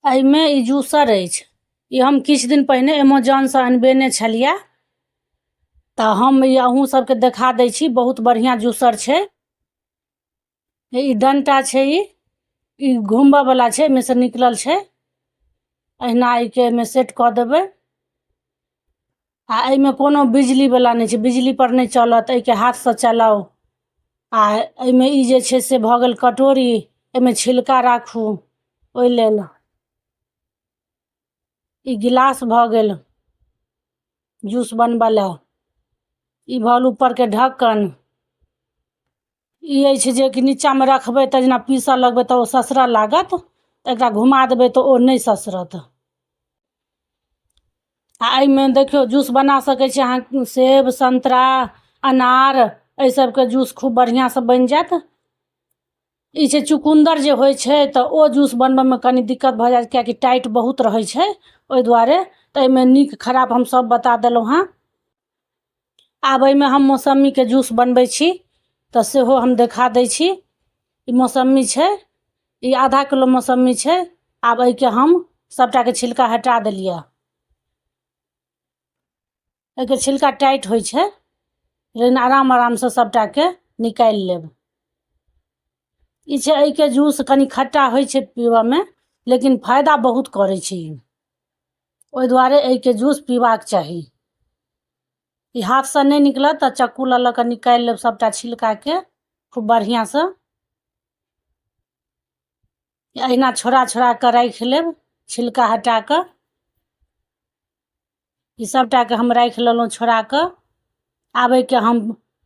एहिमे ई जूसर अछि। ई हम किछु दिन पहिने एमेजॉनसँ अनबेने छलियै। तऽ हम ई अहूँ सबके देखा दै छी, बहुत बढ़िआँ जूसर छै। ई डंटा छै, ई ई घुमबऽ वला छै, एहिमे से निकलल छै। एहिना एहिके एहिमे सेट कऽ देबै। आ एहिमे कोनो बिजली वला नहि छै, बिजली पर नहि चलत, एहिके हाथसँ चलाउ। आ एहिमे ई जे छै से भऽ गेल कटोरी, एहिमे छिलका राखू ओहि लेल। ई गिलास भऽ गेल जूस बनबऽ लए। ई भऽ गेल ऊपरके ढक्कन। ई अछि जे कि नीचाँमे रखबै तऽ जेना पीसऽ लगबै तऽ ओ ससरऽ लागत, तऽ एकरा घुमा देबै तऽ ओ नहि ससरत। आ एहिमे देखियौ जूस बना सकै छी अहाँ, सेब, संतरा, अनार, एहि सबके जूस खूब बढ़िआँसँ बनि जायत। ई छै चुकुन्दर जे होइ छै तऽ ओ जूस बनबऽमे कनि दिक्कत भऽ जायत, किएकि टाइट बहुत रहै छै, ओहि दुआरे। तऽ एहिमे नीक खराब हम सब बता देलहुँ हँ। आब एहिमे हम मौसम्मीके जूस बनबै छी तऽ सेहो हम देखा दै छी। ई मौसम्मी छै, ई आधा किलो मौसम्मी छै। आब एहिके हम सबटाके छिलका हटा देलियै। एहिके छिलका टाइट होइ छै, लेकिन आराम आरामसँ सबटाके निकालि लेब। ई छै एहिके जूस कनि खट्टा होइ छै पीबऽमे, लेकिन फायदा बहुत करै छै ई। ओहि दुआरे एहिके जूस पीबाक चाही। ई हाथसँ नहि निकलत तऽ चक्कू लऽ लऽ कऽ निकालि लेब सबटा छिलकाके खूब बढ़िआँसँ। एहिना छोड़ा छोड़ा कऽ राखि लेब छिलका हटा कऽ। ई सबटाके हम राखि लेलहुँ छोड़ा कऽ। आब एहिके हम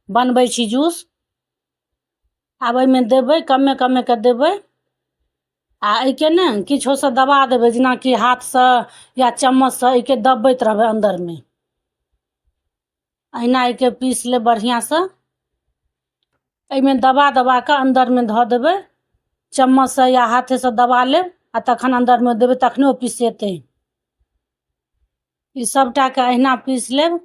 बनबै छी जूस। आब एहिमे देबै, कमे कमे कऽ देबै। आ एहिके ने किछोसँ दबा देबै, जेनाकि हाथसँ या चम्मचसँ एहिके दबबैत रहबै अन्दरमे। एहिना एहिके पीस लेब बढ़िआँसँ। एहिमे दबा दबा कऽ अन्दरमे धऽ देबै, चम्मचसँ या हाथेसँ दबा लेब आ तखन अन्दरमे देबै, तखने ओ पिसेतै। ई सबटाके एहिना पीस लेब।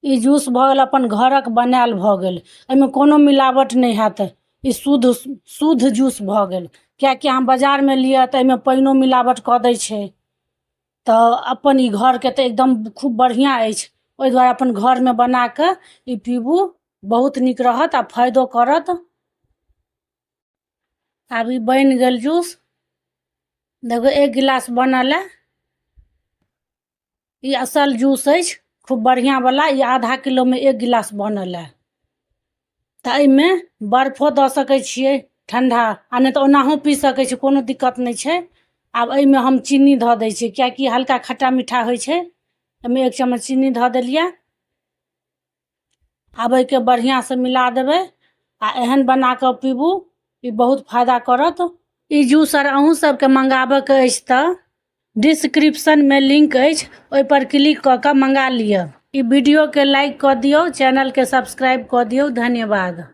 ई जूस भऽ गेल अपन घरक बनायल भऽ गेल, एहिमे कोनो मिलावट नहि हैत। ई शुद्ध शुद्ध जूस भऽ गेल, किएकि अहाँ बाजारमे लिअ तऽ एहिमे पानिओ मिलावट कऽ दै छै। तऽ अपन ई घरके तऽ एकदम खूब बढ़िआँ अछि। ओहि दुआरे अपन घरमे बनाकऽ ई पीबू, बहुत नीक रहत आ फायदो करत। आब ई बनि गेल जूस। देखू एक गिलास बनल हए। ई असल जूस अछि, खूब बढ़िआँ वला। ई आधा किलोमे एक गिलास बनल हए। तऽ एहिमे बर्फो दऽ सकै छियै ठण्डा, आ नहि तऽ ओनाहो पी सकै छी, कोनो दिक्कत नहि छै। आब एहिमे हम चीनी धऽ दै छियै, किएकि हल्का खट्टा मीठा होइ छै। एहिमे एक चम्मच चीनी धऽ देलियै। आब एहिके बढ़िआँसँ मिला देबै आ एहन बना कऽ पीबू, ई बहुत फायदा करत। ई जूस आर अहूँ सबके मंगाबऽके अछि तऽ डिस्क्रिप्शनमे लिंक अछि, ओहिपर क्लिक कऽ कऽ मंगा लिअ। ई वीडियोके लाइक कऽ दियौ, चैनलके सब्सक्राइब कऽ दियौ। धन्यवाद।